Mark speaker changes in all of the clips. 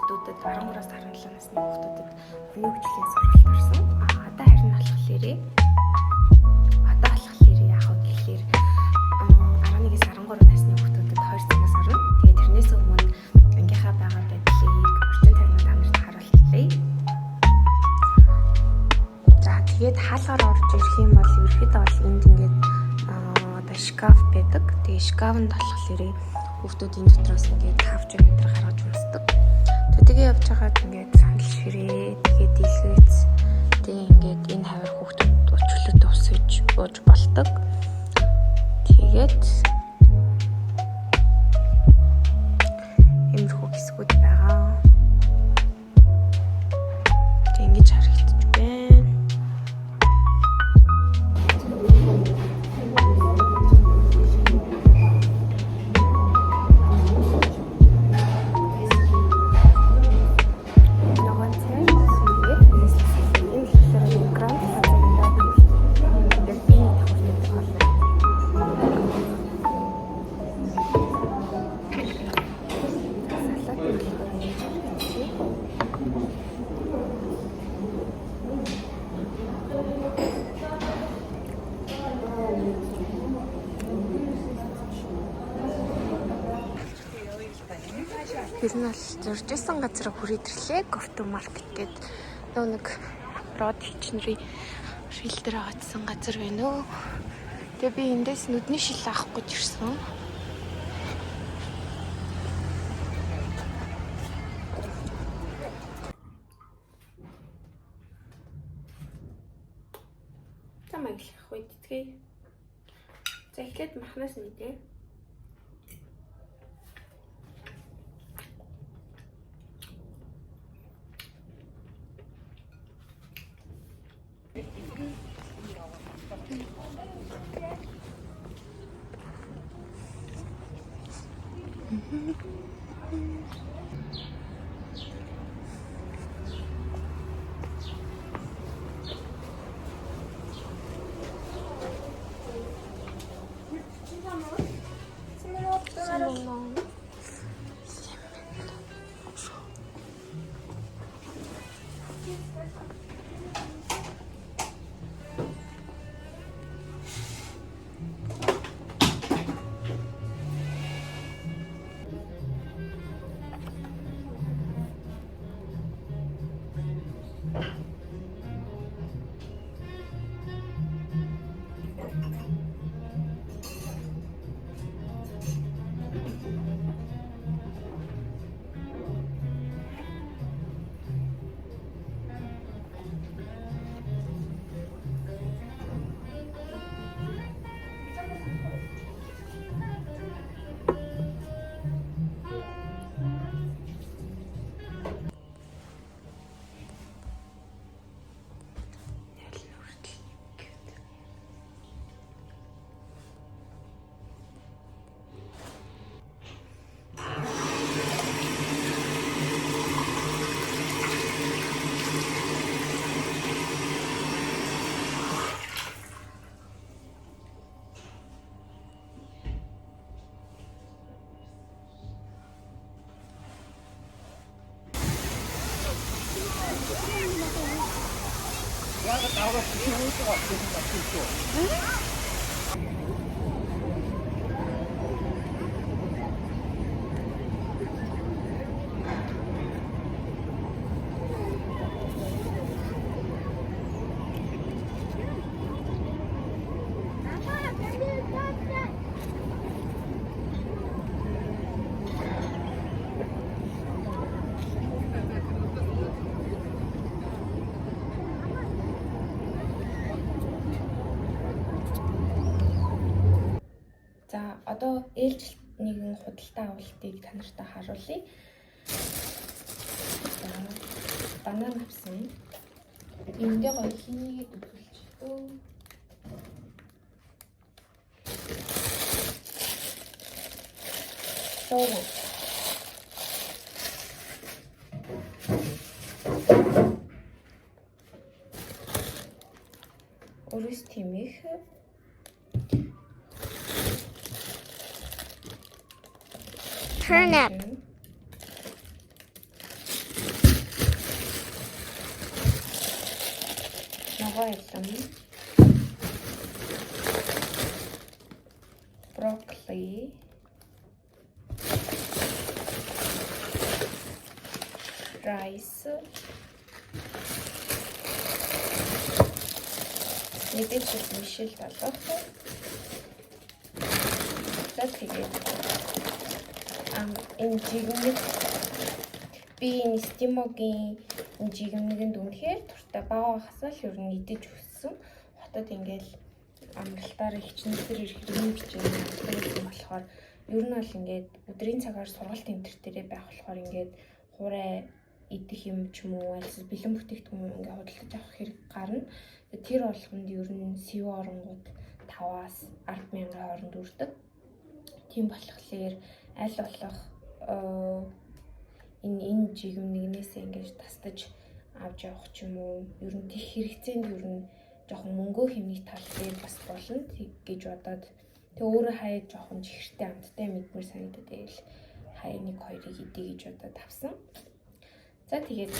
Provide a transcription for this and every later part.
Speaker 1: хүүхдүүдэд, 13-аас 17 насны хүүхдүүдэд хүний хөгжлийн сургалт орсон. А одоо харин болохоор яах вэ гэхлээр 11-ээс 13 насны хүүхдүүдэд 2 цагаас орно. Тэгээд тэрнээс өмнө ангийнхаа байгаа байдлыг, орчин тойрноо та нарт харуулъя. За, тэгээд хаалгаар орж ирэх юм бол ерөөхдөө бол энд ингээд одоо шкаф байдаг. Тэгээд шкафнд болохоор хүүхдүүдийн дотроос ингээд хавч энэ төр гаргаж өмсдөг. Тэгээ явж байгаад ингээд сандал, ширээ, тэгээд дэлгэц, тэгээ ингээд энэ хавар хүүхдүүд чөлөөт ус ууж ууж болдог. Тэгээд иймэрхүү хэсгүүд байгаа. Тэг ингэж харагдаж байна. Ногоон цай. Тэгээд энэ болохоор Grand Plaza ингээд биений давхартай хоол. Салат нь болохоор ингэж харагдчихъя. Тэр нь бол зурж исэн газар хүрээд ирлээ. Гофто маркет гээд нөө нэг род хичнэрийн шил дээр очсон газар байна өө. Тэгээ би эндээс нүдний шил авах гэж ирсэн. За, маяглах үед итгэе. За, эхлээд махнаас мэдээ. Cinnamon. Аль нь хүртэл cute. За, одоо ээлжилт нэгэн худалдаа авалтыг та нартай харуулъя. За, банан авсан. Эндээ гоё хинийгээд үзүүлчихлээ. Шоу. Өрөөс тэмэх.
Speaker 2: Turnip.
Speaker 1: Ногоо илэм. Брокколи. Rice. Мэдээж мишэл болох. За, тэгээд энэ жигмэг, би энэ Стимогийн энэ жигмэгэнд үнэхээр дуртай. Бага байхасаа л ер нь идэж өссөн. Хотод ингээл амралтаар хичнээн ирэхээр юм бичээ авдаг болохоор ер нь бол ингээд өдрийн цагаар сургалт энэ төр дээрээ байх болохоор ингээд хуурай идэх юм ч юм уу, альсэл бэлэн бүтээгдэхүүн ингээд худалдаж авах хэрэг гарна. Тэр болгонд ер нь сэв оронгууд 5-аас 10 мянган хооронд үрдэг. Тийм болохоор аль болох энэ жигмнэгнээсээ ингэж тастаж авч явах ч юм уу. Ер нь тех хэрэгцээнд ер нь жоохон мөнгөө хэмнэх тал дээр бас болно гэж бодоод, тэг өөрөө хаяа жоохон чихэртэй амттай мэдмэр санагдаад, тэгэл хаяа нэг хоёрыг идэ гэж бодоод авсан. За, тэгээд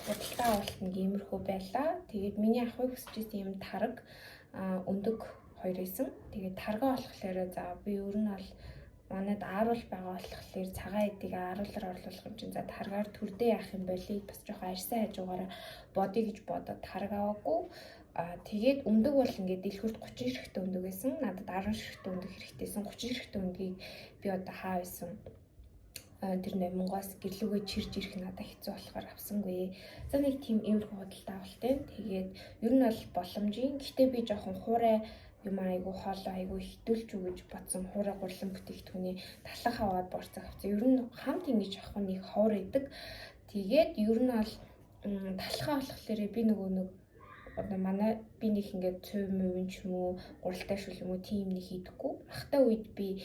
Speaker 1: худалдаа авалт нэг иймэрхүү байлаа. Тэгээд миний авахыг хүсэж байсан юм тараг, өндөг хоёр байсан. Тэгээд таргаа болохоор за би ер нь бол манад ааруул байгаа болохоор цагаан эдийг ааруулаар орлуулах юм чинь за таргаар төрдөө яах юм болыг бас жоохон арьсаа хажуугаараа бодъё гэж бодоод тараг аваагүй. А тэгээд өндөг бол ингээд дэлгүүрт 30 ширхтээ өндөг байсан. Надад 10 ширхтээ өндөг хэрэгтэйсэн. 30 ширхтээ өндгийг би одоо хаа байсан тэр номонгоос гэрлүүгээ чирж ирэх надад хэцүү болохоор авсангүй. За, нэг тийм иймэрхүү худалдаа авалт байна. Тэгээд ер нь бол боломжийн. Гэхдээ би жоохон хуурай юм айгу хоолой айгу хитүүлч үү гэж бодсон. Хуурай гурлан бүтээгдэхүүний талах аваад борцог авсан. Ер нь хамт ингэж авах нь нэг ховор идэг. Тэгээд ер нь бол талхаа болохоор би нөгөө нэг одоо манай би нэг ингээд цуй мөвөн ч юм уу, гуралтай шүл юм уу, тийм нэг хийдэггүй. Махтай үед би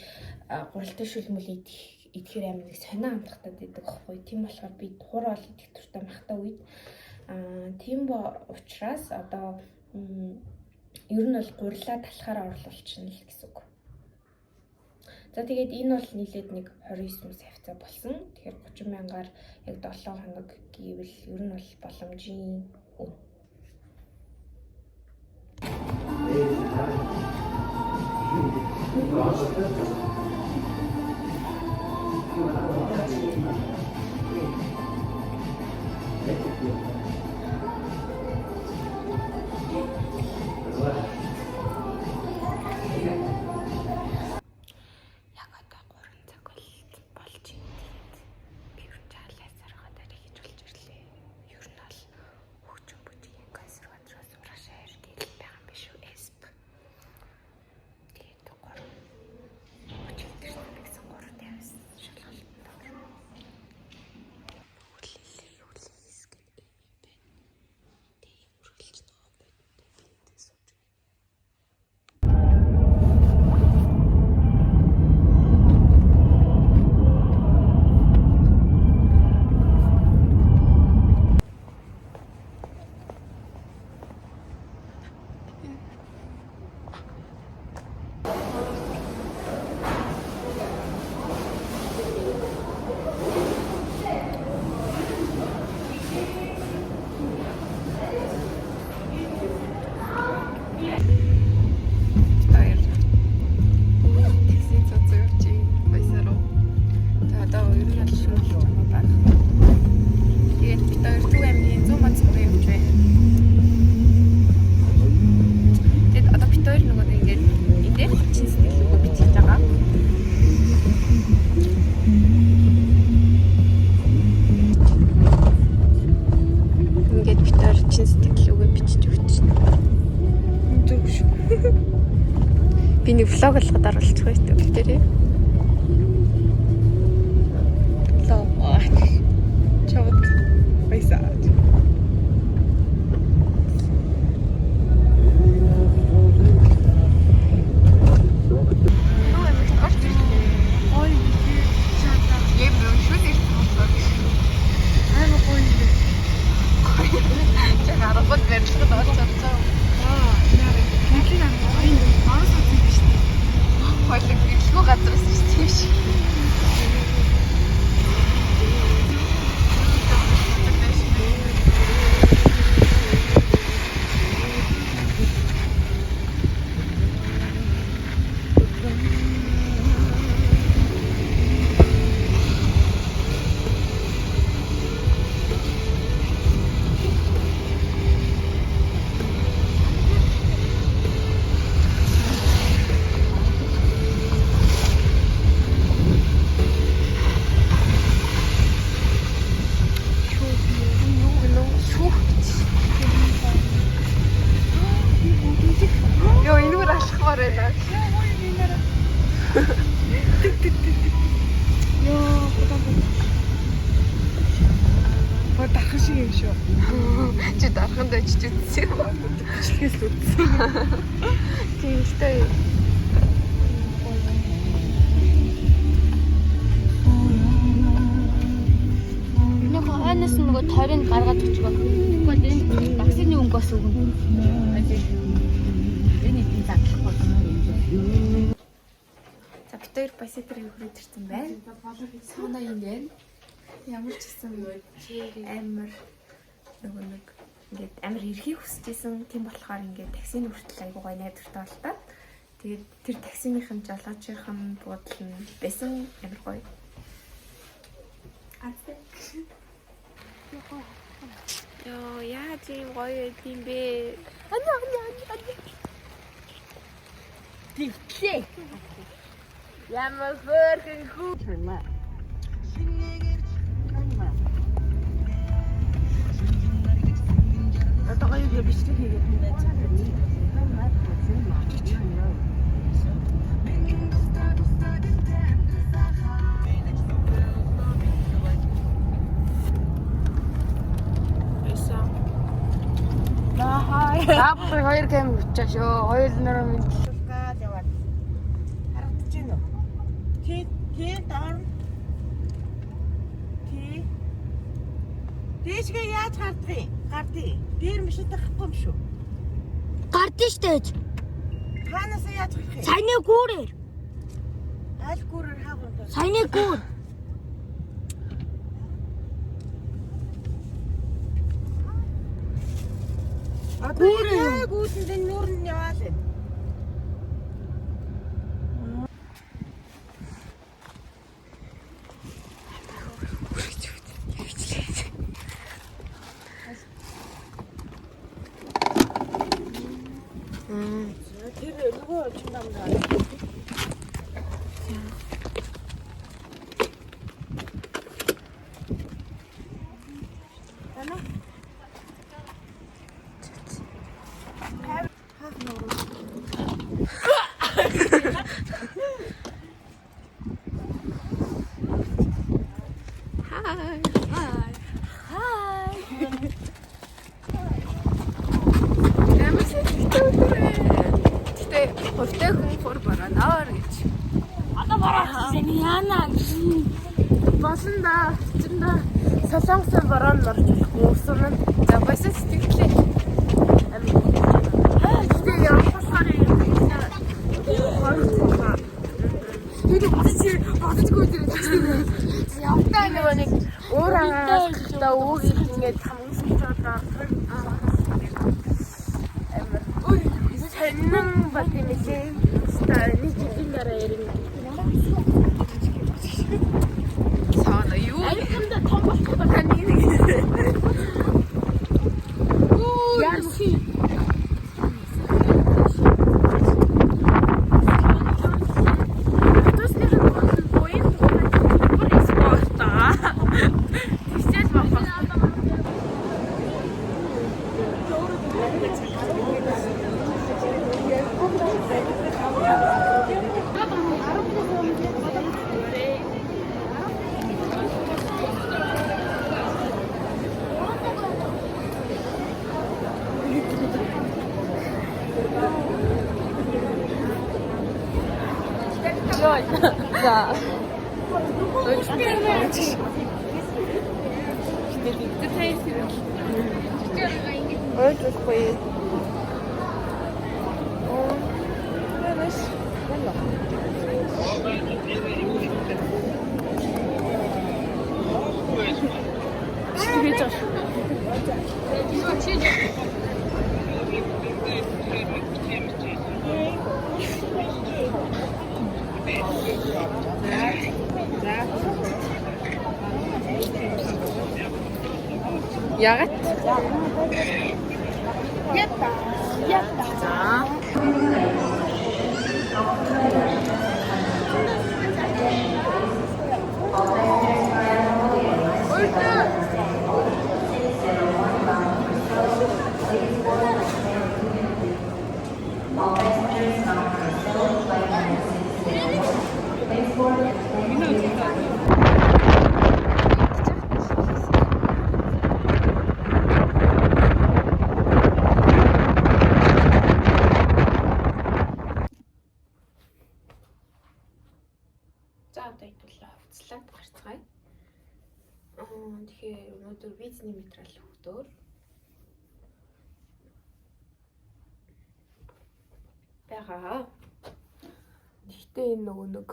Speaker 1: гуралтай шүлмөл идэх идэхээр амар нэг сонио амтахтаад идэг байхгүй. Тийм болохоор би хуурай бол идэх дуртай махтай үед. Тийм учраас одоо ер нь бол гурлаа талхаараа орлуулчихна л гэсэн үг. За, тэгээд энэ бол нийлээд нэг 29 мөс хавцаа болсон. Тэгэхээр 30 мянгаар яг 7 хоног гэвэл ер нь бол боломжийн үн. Яг одоо 3 цаг болж байна. Тэгээд би ер нь жаалаа саргаад арай хийж болж ирлээ. Ер нь бол хөгжин бүжгийн консерваториос урагшаа иргээл байгаа юм биш үү? Эсп. Тэгээд 3 30 дэрсэн гэсэн 3:50 шалгалтанд орно. Хүлээлээ хүлээ хэсэг нь ийм юм байна. Тэгээд үргэлж нөгөө бодтой би сууж.
Speaker 2: Хоёр такси цуцсан явж баясаруу. Тэгээ одоо ер нь бол шөнө болж байгаа байна. Тэгээд бид хоёр Төв аймгийн Зүүн руу явж байна. Тэгээд одоо бид хоёр нөгөө нэг ингээд энэ дээр чин сэтгэл үгээ бичиж байгаа. Ингээд бид хоёр чин сэтгэл үгээ бичиж өгч байна.
Speaker 1: Зүг шүү.
Speaker 2: Би нэг vlog болгоод оруулчих байх үү дээрээ.
Speaker 1: Лоо. Чавд баясаа.
Speaker 2: Төв аймагт орж ирлээ.
Speaker 1: Ой, чата.
Speaker 2: Юм юм шүн ирсэн болоо.
Speaker 1: Амар гоё юм.
Speaker 2: Чаг аргууд барилгад орж чадсан.
Speaker 1: Аа, нэр. Нэлийн амар гоё юм. Орос үгүй биш үү?
Speaker 2: Хойлог гэрлэхүү газар. Бичлэг юм шүү. Чи дарханд очиж үзсэн юм уу?
Speaker 3: Бичлэгээс л үзсэн.
Speaker 2: Тийм гэхдээ
Speaker 4: Нэг хойноос нь нөгөө тойрыг гаргаад өчгөө. Тэгвэл энэ таксины өнгө бас өгнө. Энэ эдийн задлахгүй.
Speaker 1: За бид хоёр Баясайтрыг хүрээд ирсэн байна.
Speaker 2: Сона юм байна. Ямар ч гэсэн
Speaker 1: Амар нөгөө нэг ингээд амар эрхийг хүсэжсэн. Тийм болохоор ингээд таксины хүртэл айгуу гоё найдвартай болтаа. Тэгээд тэр таксиныхын жолоочийнхан буудал нь байсан амар гоё.
Speaker 2: Йоо, яаж ийм гоё байд юм бэ?
Speaker 4: Ани ани ани ани. Тэгтлээ. Ямар хөөрхөн хүү.
Speaker 3: Одоо гоё юу бичлэг хийгээд байна.
Speaker 2: Байсан.
Speaker 4: Ааппер хоёр камер өчөө шүү. Хоёр нөрөө минь.
Speaker 3: Гал яваад. Харагдаж байна уу? Тий, тий доор. Тий. Дээшгээ яаж гардгийг? Гардыг. Дээр машин тахгүй юм шүү.
Speaker 4: Гардыг штэ.
Speaker 3: Хаанаас яаж гарах юм?
Speaker 4: Саяны гүүрээр.
Speaker 3: Аль гүрээр хаагуун.
Speaker 4: Саяны гүүр.
Speaker 3: Одоо яг үүдэнд энэ нүүр нь яваал байна. Тэр нөгөө чимдам даа.
Speaker 2: Хай.
Speaker 4: Хай.
Speaker 2: Амар сэтгэлтэй өдөр ээ. Гэтэ хувьтай хүн хур бараанаар гэж.
Speaker 4: Одоо бараа гэсэн яана.
Speaker 3: Болсон да. Чин да. Солонгосын борон орж болохгүй өсөн нь.
Speaker 2: За баясаа сэтгэлээ.
Speaker 3: Гэтэ явахаар юм.
Speaker 4: Тэр бодож бодожгүй тэр такси.
Speaker 3: Явтаа нөгөө нэг өөр агаас та үг ингээд хамгасч одоо амар сонин бат юм лээ. Та нэг жилийн дараа ярина.
Speaker 2: Сона юу?
Speaker 4: Аюуханда том болох таны нэг. Яа чи.
Speaker 3: Автобусных нь бол буян бүр спорт аа. Тэгсэл болох.
Speaker 2: Ойлгохгүй. Оо. Манайш.
Speaker 3: Тэгэж байгаа шүү.
Speaker 2: Ягаад?
Speaker 1: Өнөөдөр визний материал өгдөөр. Байгаа. Гэхдээ энэ нөгөө нэг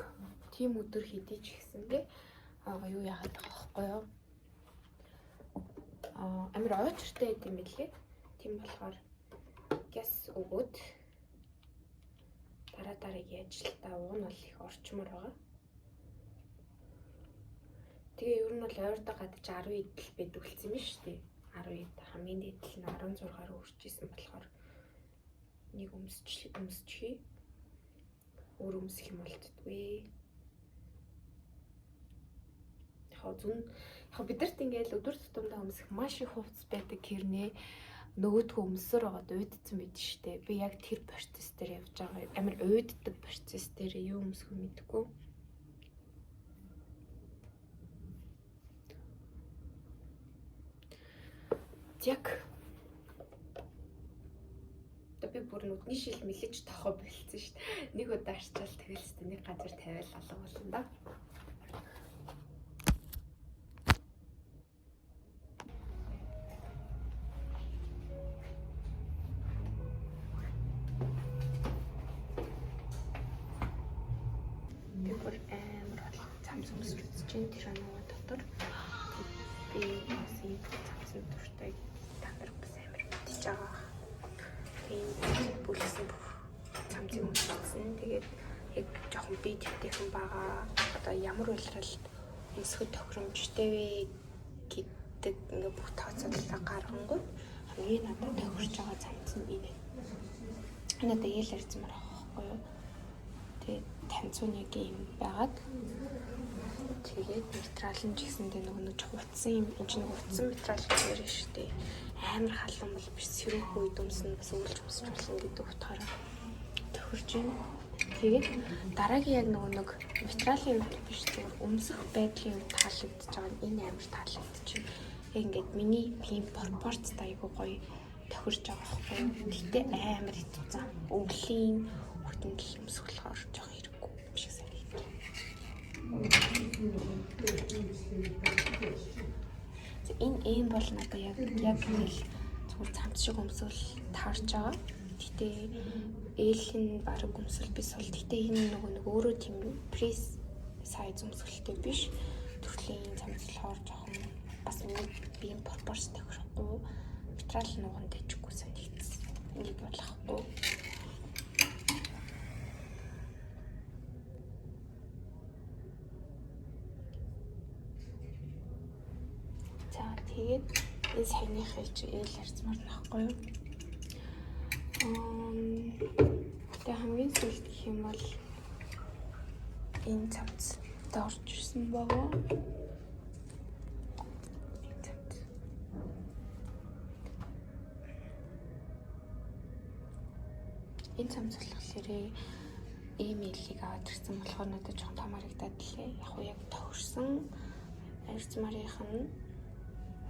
Speaker 1: тийм өдөр хэдий ч гэсэндээ юу яагаад байгаа байхгүй юу? Амар ойчертэй байд юм билээ. Тийм болохоор гяс өгөөд дараа дараагийн ажилдаа уг нь бол их орчмоор байгаа. Тэгээ ер нь бол ойрдоо гадаж 10 идэл байдаг болсон юм шүү дээ. 10 ид хамгийн дээдл нь 16 руу хүрч исэн болохоор нэг өмсчихье. Өөр өмсөх юм болтдгүй. Яг зүн яг бидэрт ингээл өдөр тутамдаа өмсөх маш их хувцас байдаг хэрнээ нөгөөдхөө өмсөр байгаад уйдсан байд штэ. Би яг тэр процесс дээр явж байгаа. Амар уйддаг процесс дээр юу өмсөх вэ мэдэхгүй. Яг одоо би бүр нүдний шил мэлэж тоохоо болцсон шүү дээ. Нэг удаа арчаал тэгэл ч нэг газар тавиал алга болно да. Би бүр амар олон цамц өмсөж үзэж байна тэр анаа дотор. Би бас ийм цамцны дуртай, та нар бас амар мэдчихэж байгаа. Тийм бүлсэн бүх цамцыг өмссөн. Тэгээд яг жоохон бие твтэйхэн байгаа. Одоо ямар улиралд өмсөхөд тохиромжтой вэ гэдэг ингээ бүх тооцоололоо гаргангууд хамгийн надад тохирч байгаа цамц нь энэ. Энэ одоо ел ярьцмаар байгаа байхгүй юу? Тэгээд танцуун яг юм байгаад тэгээд материал нь ч гэсэндээ нөгөө нэг утсан юм энэ чинь утсан материал гэж ярина шүү дээ. Амар халуун бол биш, сэрүүх үед өмснө, бас өвлж өмсч болно гэдэг утгаараа тохирч байна. Тэгээд дараагийн яг нөгөө нэг материалын хувьд биш, зүгээр өмсөх байдлын хувьд таалагдж байгаа нь энэ амар таалагдж байна. Яг ингээд миний тийм пропорцтой айгуу гоё тохирч байгаа байхгүй юу. Гэтэ амар хэцүү зам. Өвлийн хөтөндөл өмсөх болохоор жоох хэрэггүй юм шиг санагдав. Энэ эм бол надад яг нэг зүгээр цамц шиг өмсвөл таарч байгаа. Гэтэ ээл нь бараг өмсөл биш бол гэтэ энэ нөгөө нэг өөрөө тийм пресс сайз өмсгөлтэй биш. Төрлийн цамц болохоор жоохон бас миний биеийн пропорц тохирохгүй, материал нууган дэжихгүй санагдсан. Энийг болохгүй. За тэгээд энэ саяныхыг чи ээл ярьцмаар нөхгүй юу? Тэгээ хамгийн сүүлд гэх юм бол энэ цамц орж ирсэн байгаа. Энэ цамц болохоор ийм элийг аваад ирсэн болохоор надад жоохон том харагдаад лээ. Яг уу яг тохирсон арцмарынх нь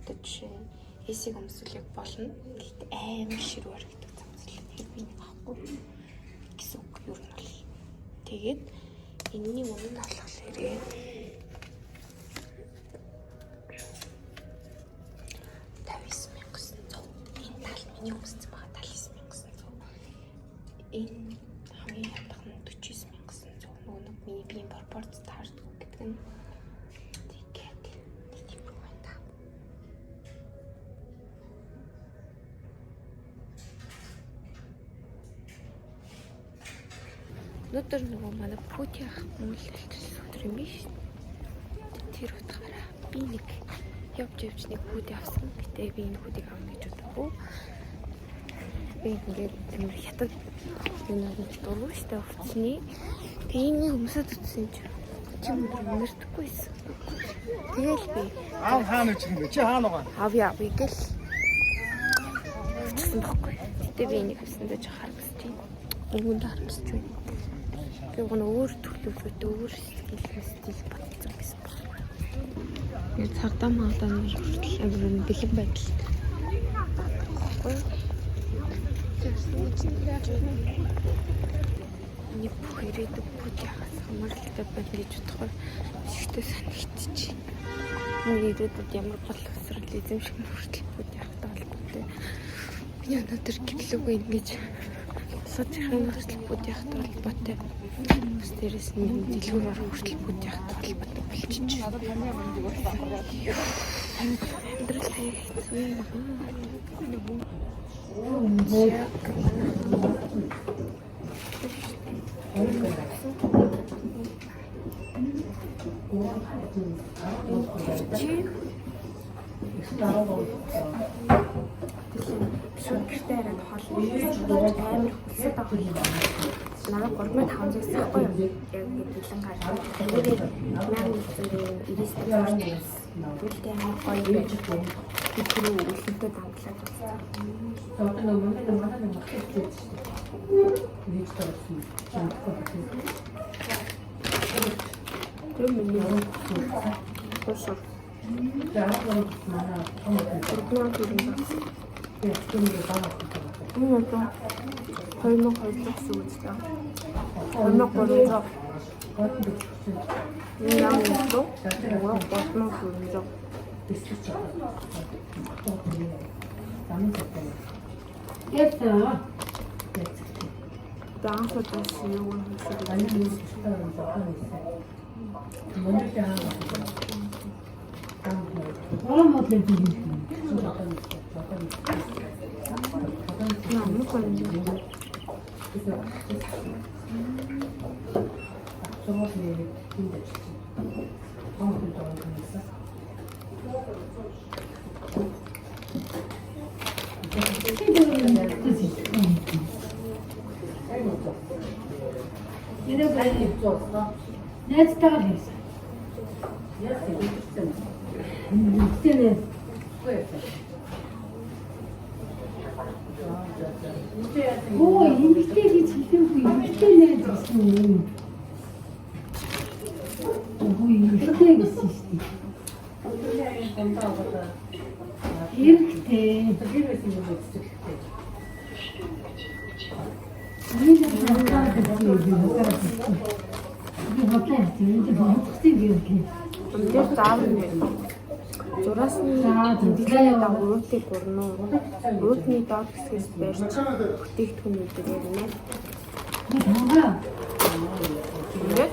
Speaker 1: одоо жишээ нь эсийг өмсвөл яг болно. Гэхдээ амар ширүү харагддаг цамц л. Тэгэхээр би нэг авахгүй гэсэн үг ер нь бол. Тэгээд энэний үнэ нь болохоор 59,900. Энэ тал миний өмссөн байгаа 79,900. Энэ хамгийн хямдхан нь 49,900. Нөгөө нэг миний биеийн пропорц таардаг гэдэг нь. Тэгээд нэг тиймэрхүү байна та. Өнөөдөр нөгөө манай Пути ах мөн альчилсан өдөр юм биш. Тэр утгаараа би нэг явж явж нэг хүүдий авсан. Гэтэ би энэ хүүдийг авна гэж бодоагүй. Би ингээд амар хятад юунаар дургу штэ хувцсны. Тэгээ энийг өмсөд утсан чинь чи өдөр өнөртөхгүй байсан. Тэгэл би
Speaker 5: Аав хаана үчих юм бэ? Чи хаана байгаа?
Speaker 1: авъя авъя гэл авчихсан байхгүй. Гэтэ би энийг авсандаа жоо харамсаж байна. Өнгөнд харамсаж байна. Би уг нь өөр төлөвлөгөөтэй өөр стил стил бодсон гэсэн баг. Яг цагдаа магдаа нар хүртэл амар бэлэн байдалтай. Баггүй. Миний бүх ирээдүйг бүт яхаас хамааралтай байна гэж бодохоор ихтэй санагдчих. Миний ирээдүйд ямар боловсрол эзэмших хүртэл бүгд явахтай холбоотой. Миний өнөөдөр гэрлүүгээ ингэж босгож ирэх нь хүртэл бүгд явахтай холбоотой. Бас дээрэс нь дэлгүүр орох хүртэл бүгд явахтай холбоотой болчих. Амьдрал аяа хэцүү юм аа. Чи шууд гэртээ хараад хоол амар хүлсэд авах юм. Намайг 3500 гэсэн байхгүй юу? Яг ингэ бэлэн гараад. Тэгээд 1999 Тэгвэл амар гоё байж. Би тэр үлэнтэй дамтлаад үзсэн. Тэр миний хошор. Энэ одоо 2200 гэсэн үг үү? 2300. Энэ яг нь 3400. Анх удаа юу юм хийсэн. Ямар гоё юм.
Speaker 6: Найзтайгаа хийсэн. Эмэгтэй Оо, эмэгтэй гэж хэлээгүй, эмэгтэй найз гэсэн юм. Үгүй, эмэгтэй гэсэн шүү дээ. Эмэгтэй. Би бодлоо ярьсан. Энэ бодгосон юм гэх.
Speaker 1: Өндөр заав нь зураас нь тэмдэглэлийн дагуу уруудыг урна уу? Уруудны доод хэсгээс барьж бүтээгдэхүүнүүдээр ярина.
Speaker 6: Би хангаа.
Speaker 1: Тэгээд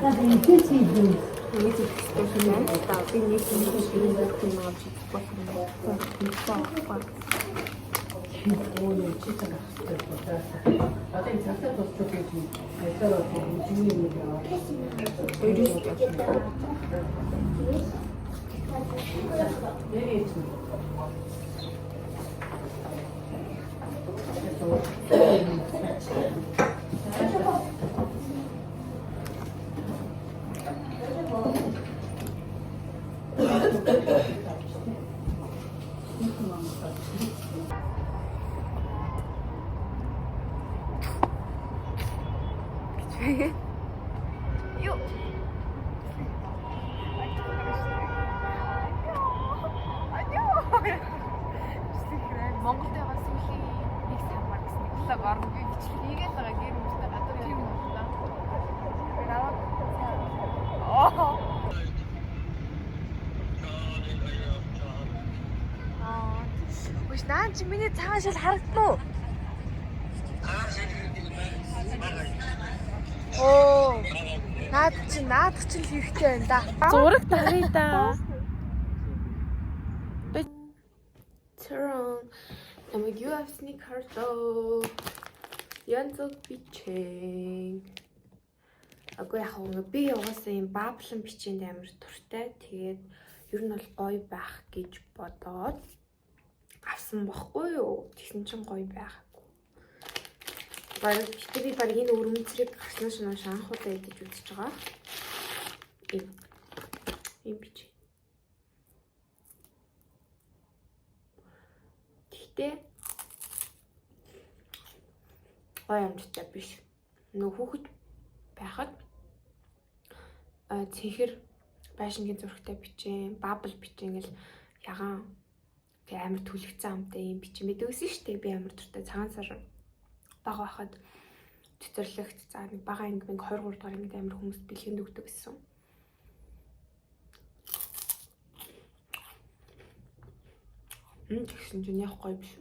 Speaker 6: Та эмэгтэй чи юм.
Speaker 1: ингэж идэх хэрэгтэй юм байна. За би нэг юм шиг юм авч идэх болох юм байна. Мэдгүй байхгүй. Өрөөс.
Speaker 2: Монголд байгаа сүүлийн нэг сар мар гэсэн нэг влог орно би бичлэг хийгээл байгаа гэр мөртөө гадуур явах юм байна. Наваа. Оо. Аа.
Speaker 3: Үгүй наа чи миний цагаан шал харагдана уу? Оо. Наад чи наад чи л хэрэгтэй байна да.
Speaker 1: Зураг даръя да. Тэрэн намайг юу авсныг хардоо. Янз бичээн. Агүй яг ингээ би угаасаа юм бааблан бичээнд амар дуртай. Тэгээд ер нь бол гоё байх гэж бодоод авсан бохгүй юу? Тэгсэн чинь гоё байгаагүй. Бараг гэтээ би бараг энэ өрөмцрийг гарснаа шинэ анх удаа идэж үзэж байгаа. Ийм. Ийм бичээ. Гэхдээ гоё амттай биш. Нөгөө хүүхэд байхад цэнхэр байшингийн зурагтай бичээн, бабл бичээн гэл ягаан тэг амар түлхцэн амтай юм бичээн байдаг гэсэн шүү дээ. Би амар дуртай цагаан сар бага байхад цэцэрлэгт за нэг бага анги мэнг 23 дугаар ангид амар хүмүүс бэлгэнд өгдөг гэсэн.
Speaker 2: Тэгсэн чинь яг гоё биш.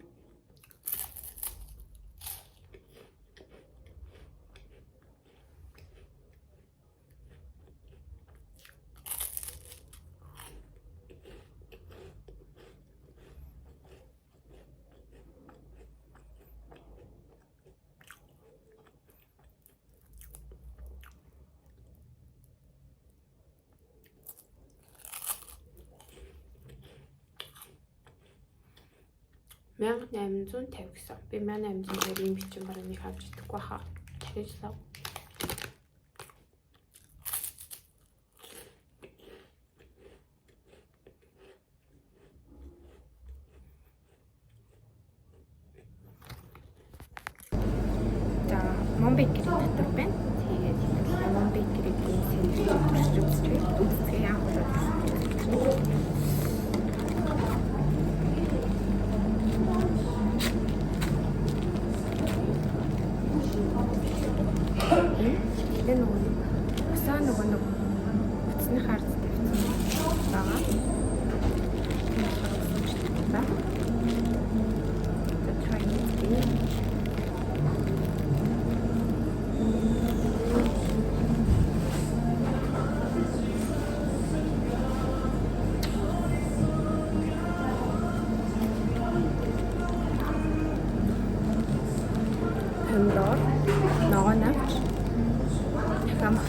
Speaker 2: $1850 гэсэн. Би 1850 ийм бичин бараг нэг авч идэхгүй хаа. Дахиж лав. За, Мон Bakery дотор байна. Тэгээд Мон Bakery-ийн сэндвич туршиж үзчихье. Үзцгээе анх удаа туршиж. Тэгээ нөгөө нэг усаа нөгөө нэг утасны харц тавьсан байгаа. Тийм болохоор ус ууж чадлаа. За try it. Помидор, ногоон авч, дахиад мах.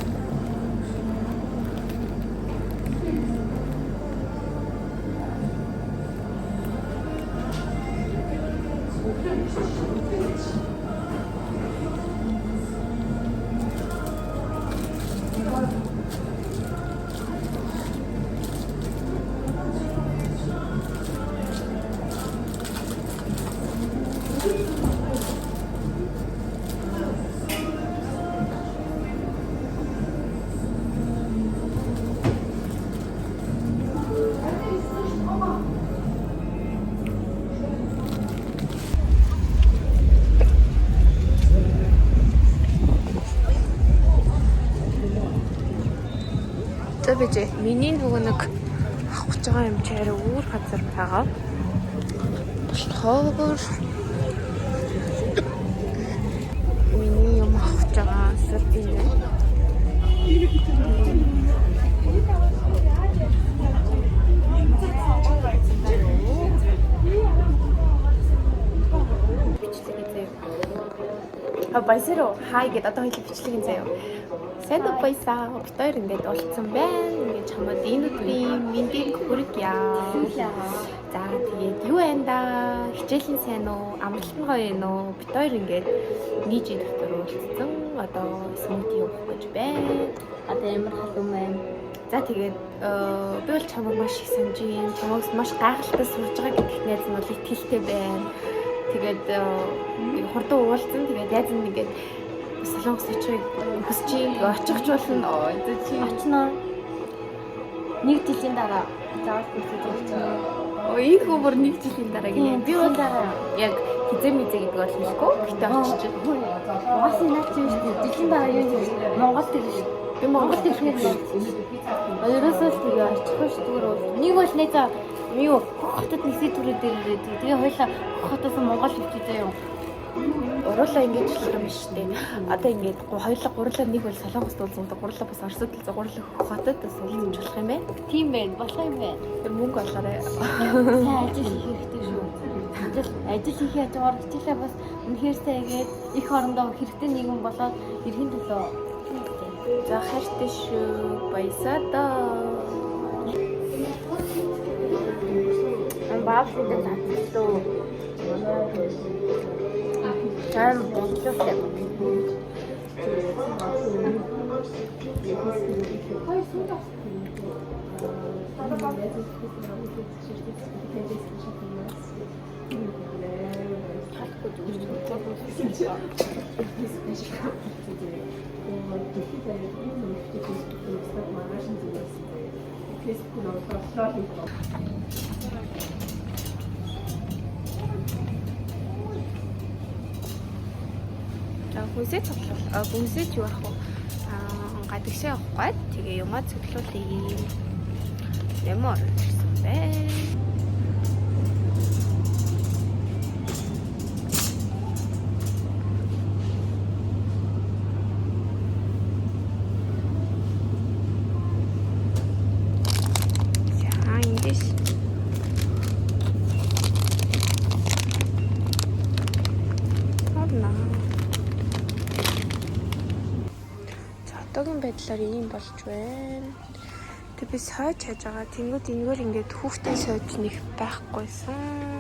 Speaker 2: За бижээ. Миний нөгөө нэг авах гэж байгаа юм чи арай өөр газар байгаа. Болохоор миний юм авах гэж байгаа газар энэ байна. Бичлэг заяа. А баясаруу хай гэд одоо хоёул бичлэг заяа. Сайн уу баясаа. Бид хоёр ингээд уулзсан байна. Ингээд чамд энэ өдрийн мэндийг хүргье. За тэгээд юу байна да? Хичээлийн сайн уу? Амралт нь гоё юм уу? Бид хоёр ингээд нийжийн дотор уулзсан. Одоо смути уух гэж байна.
Speaker 4: Одоо ямар халуун байна.
Speaker 2: За тэгээд би бол чамайг маш их санаж байна. Чамайг маш гайхалтай сурж байгаа гэдэгт найз нь бол итгэлтэй байна. Тэгээд хурдан уулзсан. Тэгээд найз нь ингээд Солонгос очихыг хүсэж байна. Очих ч болно. Оо чи
Speaker 4: Очно. Нэг жилийн дараа заавал хүсэж очно.
Speaker 2: Оо энэ хүн бүр нэг жилийн дараа гинэ. Би бол
Speaker 4: дараа.
Speaker 2: яг хизээ мизээ гэдэг бол хэлэхгүй. Гэтэ очиж.
Speaker 4: Угаасаа наад чи юу шүү дээ. Жилийн дараа юу юм бэ? Монгол тэр шүү дээ.
Speaker 2: Би Монгол
Speaker 4: ирэхээр нь ерөөсөө л тэгээ очих шүү дээ. Нэг бол найзаа юу хотод нэгсээ түрүү дээр ирээд тэгээ хоёлаа хотоос Монгол явчих заяа.
Speaker 2: Уруулаа ингэж болох юм биш үү? Одоо ингээд хоёулаа гурлаа нэг бол Солонгост уулзсан, гурлаа бас Оросд уулзсан, гурлаа хотод бас уулзсан болох юм байна.
Speaker 4: Тийм байна, болох юм байна.
Speaker 2: Тэр мөнгө олоорой.
Speaker 4: Сайн ажил хийх хэрэгтэй шүү. Ажил хийх хажуугаар хичээлээ бас үнэхээр сайн хийгээд их орондоо хэрэгтэй нийгэм болоод эрхийн төлөө.
Speaker 2: За хайртай шүү. Баясаа.
Speaker 4: Баавлын татлаа. Чам бодлоо.
Speaker 2: За хүнсээ цуглуул. Хүнсээ ч юу ах вэ? Гадагшаа явах гээд тэгээ юмаа цуглуулъя. Ямар ирсэн бэ?
Speaker 1: Одоогийн байдлаар ийм болж байна. Тэг би сойж хайж байгаа. Тэнгүүд энэгээр ингээд хүүхдээ сойж нэх байхгүйсэн.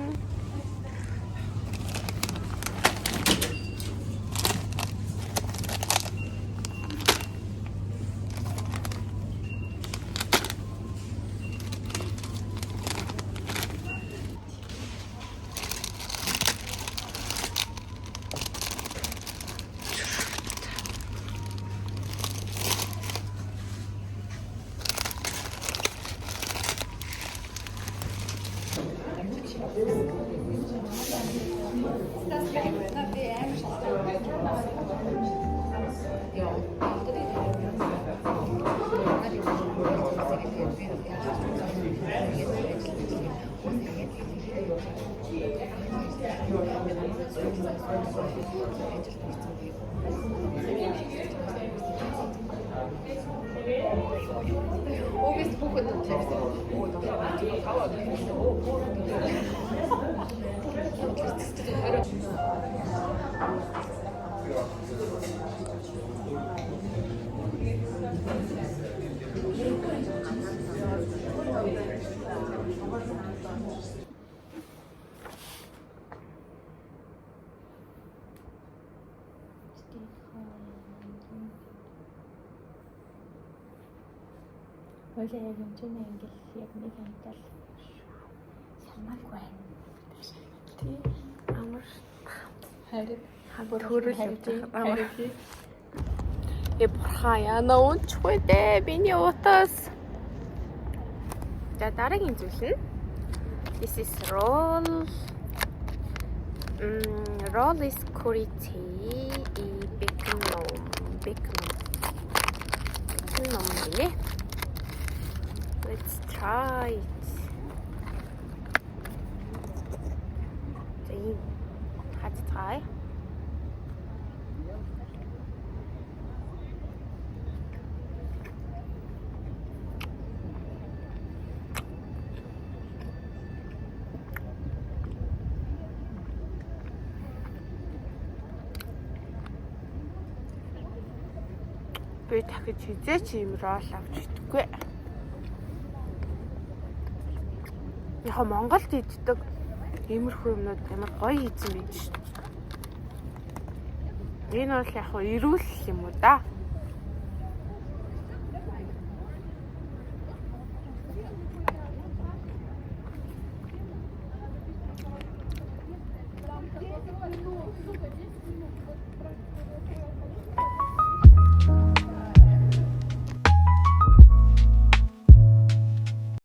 Speaker 2: Хоёлаа яг хэмжээний ангил яг нэг ангил шармааг байна.
Speaker 1: Тий. Амар
Speaker 2: Харин
Speaker 1: төрөл явж байхад амар. Э бурхан яана унчихгүй дээ. Миний утас. За дараагийн зүйл нь this is roll. Roll is curry tea и bacon nom. Bacon. Bacon nom гинэ. Let's try it. За ийм хацгаая. Би дахиж хизээч ийм рол авч идэхгүй. Яг Монголд иддэг иймэрхүү юмнууд ямар гоё хийсэн байж шин. Энэ бол яг хөө эрүүл юм уу да.